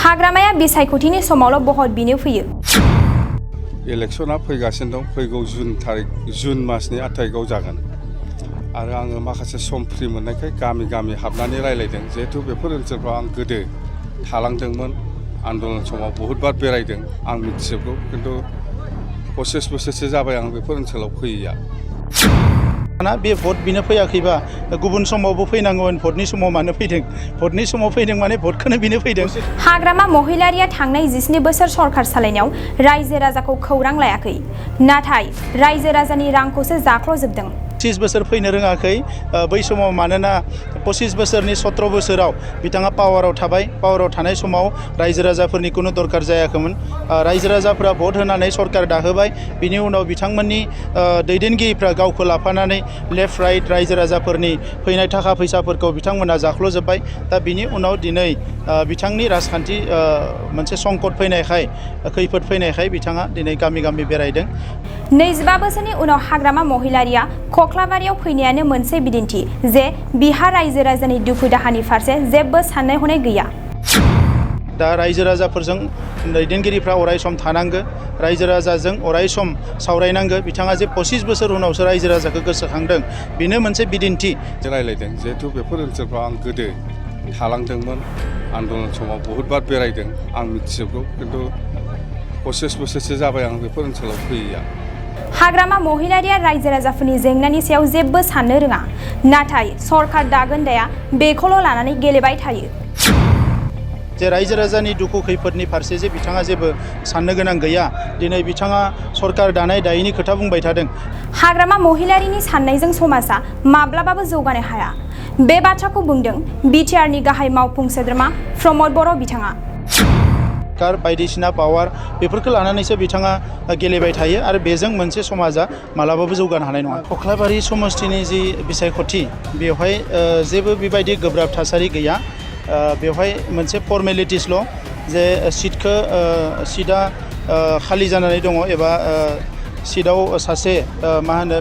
हाग्रामाया बिसायख'थिनि समावल' भट बिनो फैयो। इलेक्शना फैगासिनो दं, फैगौ जुन मासनि 8 तारिखआव जागोन आरो आङो माखासे सम फ्रि मोननायखाय गामि गामि हाबनानै रायलायदों। जिहेतु बेफोर ओनसोलफ्राव आं गोदो थालांदोंमोन, आन्दलन समाव बहुद बार बेरायदों, आं मिथिजोबगौ। खिन्थु 25 बोसोरसो जाबाय आं बेफोर ओनसोलाव फैयैया। बे भट बिनो फैयाखैबा गुबुन समावबो फैनांगौमोन। भटनि समाव मानो फैदों? भटनि समाव फैदों माने भटखौनो बिनो फैदों। हाग्रामा महिलारिया थांनाय 19 बोसोर सरकार सालायनायाव रायजो राजाखौ खौरां लायाखै, नाथाय रायजो राजानि रांखौसो जाख्ल'जोबदों। 25 बोसोर फैनो रोङाखै। बै समाव मानोना 25 बोसोरनि 17 बोसोराव बिथाङा पावाराव थाबाय। पावाराव थानाय समाव रायजो राजाफोरनि खुनु दरकार जायाखैमोन। रायजो राजाफोरा भट होनानै सरकार दाहोबाय। बिनि उनाव बिथांमोननि दैदेनगिरिफ्रा गावखौ लाफानानै लेफ्ट राइट रायजो राजाफोरनि फैनाय थाखा फैसाफोरखौ बिथांमोना जाख्ल'जोब्बाय। दा बिनि उनाव दिनै बिथांनि राजखान्थि मोनसे संकट फैनायखाय, खैफोद फैनायखाय बिथाङा दिनै गामि गामि बेरायदों। 25 बोसोरनि उनाव हाग्रामा महिलारिया कख्लाबारियाव फैनायानो मोनसे बिदिन्थि जे बिहा रायजो राजानि दुखु दाहानि फारसे जेबो साननाय हनाय गैया। दा रायजो राजाफोरजों दैदेनगिरिफ्रा अराय सम थानांगो, रायजो राजाजों अराय सम सावरायनांगो। बिथाङा जे 25 बोसोर उनावसो रायजो राजाखौ गोसोखांदों, बेनो मोनसे बिदिन्थि। रायलायदों, जिहेतु बेफोर ओनसोलफ्राव आं गोदो थालांदोंमोन, आन्दलन समाव बहुद बार बेरायदों, आं मिथिजोबगौ। खिन्थु 25 बोसोरसो जाबाय आं बेफोर ओनसोलाव फैयैया। हाग्रामा महिलारिया रायजो राजाफोरनि जेंनानि सायाव जेबो साननो रोङा, नाथाय सरकार दागोन्दाया बेखौल' लानानै गेलेबाय थायो। जे रायजो राजानि दुखु खैफोदनि फारसे जे बिथाङा जेबो साननो गोनां गैया, दिनै बिथाङा सरकार दानाय दायैनि खोथा बुंबाय थादों। हाग्रामा महिलारिनि साननायजों समाजा माब्लाबाबो जौगानो हाया, बे बाथ्राखौ बुंदों बिटिआरनि गाहाय मावफुं सोद्रोमा प्रमद बर' बिथाङा। सरकार बायदिसिना पावार बेफोरखौ लानानैसो बिथाङा गेलेबाय थायो आरो बेजों मोनसे समाजा मालाबाबो जौगानो हानाय नङा। कख्लाबारि समस्तिनि जि बिसायख'थि, बेवहाय जेबो बेबायदि गोब्राब थासारि गैया। बेवहाय मोनसे फर्मेलिटिसल' जे सिटआ खालि जानानै दङ एबा सिटआव सासे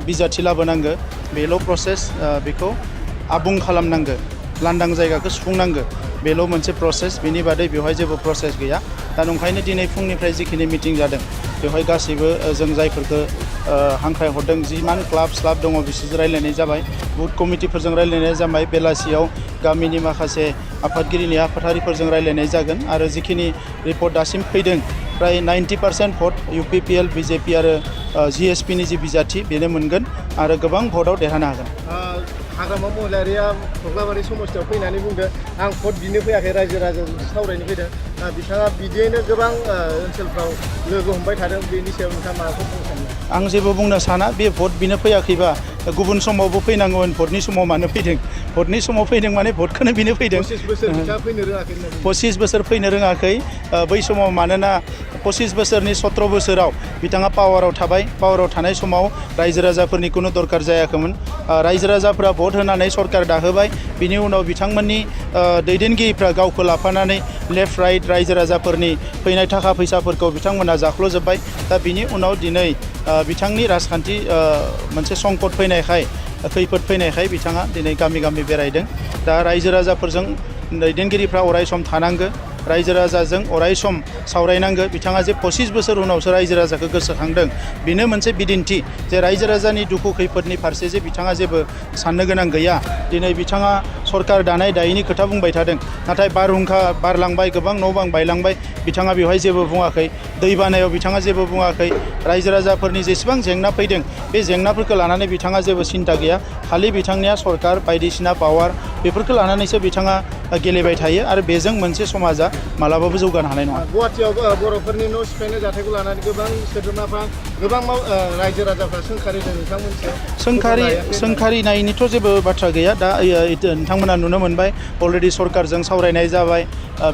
बिजाथि लाबोनांगो, बेल' प्रसेस। बेखौ आबुं खालामनांगो, लांदां जायगाखौ सुफुंनांगो, बेल' मोनसे प्रसेस। बेनि बादै बेवहाय जेबो प्रसेस गैया। दा नंखायनो दिनै फुंनिफ्राय जिखिनि मिटिं जादों, बेवहाय गासैबो जों जायफोरखौ हांख्राय हरदों, जिमान क्लाब स्लाब दङ बिसोरजों रायलायनाय जाबाय, बुथ कमिटिफोरजों रायलायनाय जाबाय। बेलासियाव गामिनि माखासे आफादगिरि आफादारिफोरजों रायलायनाय जागोन आरो जिखिनि रिपर्ट दासिम फैदों, फ्राय 90% भट UPPL BJP आरो GSPनि जि बिजाथि बेनो मोनगोन आरो गोबां भटआव देरहानो हागोन। हाग्रामा महिलारिया कख्लाबारि समस्तियाव फैनानै बुंदों, आं भट बिनो फैयाखै, रायजो राजाजों सावरायनो फैदों। बिथाङा बिदियैनो गोबां ओनसोलफ्राव लोगो हमबाय थादों। बेनि सायाव नोंथाङा माबाखौ बुंनो सानो? आं जेबो बुंनो साना। बे भट बिनो फैयाखैबा गुबुन समावबो फैनांगौमोन। भटनि समाव मानो फैदों? भटनि समाव फैदों माने भटखौनो बिनो फैदों। 25 बोसोर बिथाङा फैनो रोङाखै। 25 बोसोर फैनो रोङाखै। बै समाव मानोना 25 बोसोरनि 17 बोसोराव बिथाङा पावाराव थाबाय। पावाराव थानाय समाव रायजो राजाफोरनि खुनु दरकार जायाखैमोन। रायजो राजाफोरा भट होनानै सरकार दाहोबाय। बिनि उनाव बिथांमोननि दैदेनगिरिफ्रा गावखौ लाफानानै लेफ्ट राइट रायजो राजाफोरनि फैनाय थाखा फैसाफोरखौ बिथांमोना जाख्ल'जोब्बाय। दा बिनि उनाव दिनै बिथांनि राजखान्थि मोनसे संकट फैनायखाय, खैफोद फैनायखाय बिथाङा दिनै गामि गामि बेरायदों। दा रायजो राजाफोरजों दैदेनगिरिफ्रा अराय सम थानांगो, रायजो राजाजों अराय सम सावरायनांगो। बिथाङा जे 25 बोसोर उनावसो रायजो राजाखौ गोसोखांदों, बेनो मोनसे बिदिन्थि जे रायजो राजानि दुखु खैफोदनि फारसे जे बिथाङा जेबो साननो गोनां गैया। दिनै बिथाङा सरकार दानाय दायैनि खोथा बुंबाय थादों, नाथाय बारहुंखा बारलांबाय, गोबां न' बां बायलांबाय, बिथाङा बेवहाय जेबो बुङाखै। दैबानायाव बिथाङा जेबो बुङाखै। रायजो राजाफोरनि जेसेबां जेंना फैदों, बे जेंनाफोरखौ लानानै बिथाङा जेबो सिन्था गैया। खालि बिथांनिया सरकार बायदिसिना पावार बेफोरखौ लानानैसो बिथाङा गेलेबाय थायो आरो बेजों मोनसे समाजा मालाबाबो जौगानो हानाय नङा। गुवाहाटियाव बर'फोरनि न' सिफायनाय जाथायखौ लानानै गोबां सोद्रोमाफ्रा, गोबां रायजो राजाफ्रा सोंखारिदों नोंथांमोनसे। सोंखारिनायनिथ' जेबो बाथ्रा गैया। दा नोंथांमोना नुनो मोनबाय, अलरेडि सरकारजों सावरायनाय जाबाय।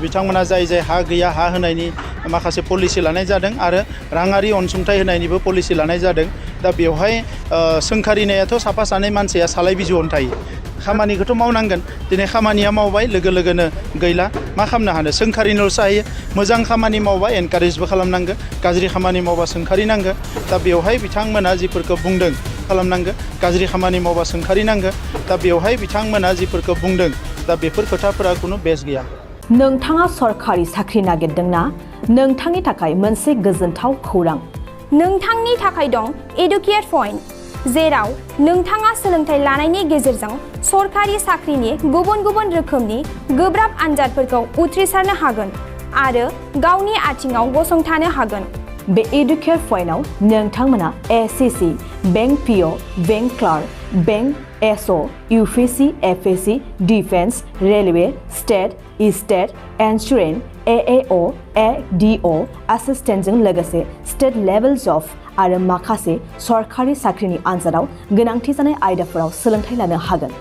बिथांमोना जाय जाय हा गैया, हा होनायनि माखासे पलिसि लानाय जादों आरो राङारि अनसुंथाइ होनायनिबो पलिसि लानाय जादों। दा बेवहाय सोंखारिनायाथ' साफा सानै मानसिया सालाय बिजौआवनो थायो। खामानिखौथ' मावनांगोन। दिनै खामानिया मावबाय, लोगो लोगोनो गैला, मा खालामनो हानो? सोंखारिनोल'सो हायो। मोजां खामानि मावबा एनकारेजबो खालामनांगो, गाज्रि खामानि मावबा सोंखारिनांगो। दा बेवहाय बिथांमोना जिफोरखौ बुंदों खालामनांगो, गाज्रि खामानि मावबा सोंखारिनांगो। दा बेवहाय बिथांमोना जिफोरखौ बुंदों, दा बेफोर खोथाफोरा खुनु बेस गैया। नोंथाङा सरखारि साख्रि नागिरदोंना? नोंथांनि थाखाय मोनसे गोजोनथाव खौरां। नोंथांनि थाखाय दं एडुकेट पइन्ट, जेराव नोंथाङा सोलोंथाइ लानायनि गेजेरजों सरखारि साख्रिनि गुबुन गुबुन रोखोमनि गोब्राब आनजादफोरखौ उथ्रिसारनो हागोन आरो गावनि आथिङाव गसंथानो हागोन। बे एडुकेट पइन्टआव नोंथांमोना SSC, bank PO, bank clerk, bank SO, UPSC, FSC, defence, railway, state insurance, AAO, ADO एसिस्टेन्टजों लोगोसे स्टेट लेभेल जब आरो माखासे सरखारि साख्रिनि आनजादाव गोनांथि जानाय आयदाफोराव सोलोंथाइ लानो हागोन।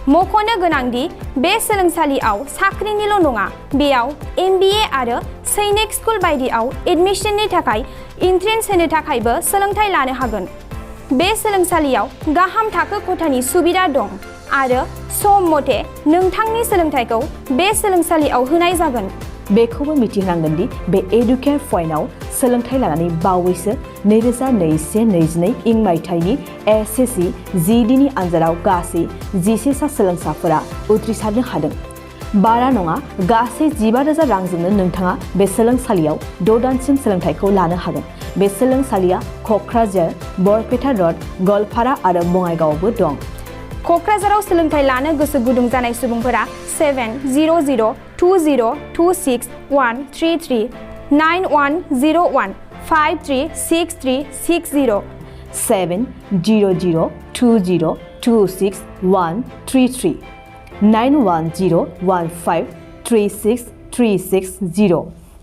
मख'नो गोनांदि बे सोलोंसालियाव साख्रिनिल' नङा, बेयाव MBA आरो सैनिक स्कुल बायदियाव एडमिशननि थाखाय एन्ट्रेन्स होनो थाखायबो सोलोंथाइ लानो हागोन। बे सोलोंसालियाव गाहाम थाखो खथानि सुबिदा दं आरो सम मथे नोंथांनि सोलोंथाइखौ बे सोलोंसालियाव होनाय जागोन। बेखौबो मिथिनांगोन दि बे एडुकेट पइन्टआव सोलोंथाइ लानानै बावैसो 2021-22 इं मायथाइनि एसएससि GDनि आनजादाव गासै 11 सा सोलोंसाफोरा उथ्रिसारनो हादों। बारा नङा, गासै 15,000 रांजोंनो नोंथाङा बे सोलोंसालियाव 6 दानसिम सोलोंथाइखौ लानो हागोन। बे सोलोंसालिया क'क्राझार, बरपेटा रड, गवालपारा आरो बङाइगावआवबो दं। क'क्राझाराव सोलोंथाइ लानो गोसो गुदुं जानाय सुबुंफोरा 70020261133 9101536360 70020261133 9101536360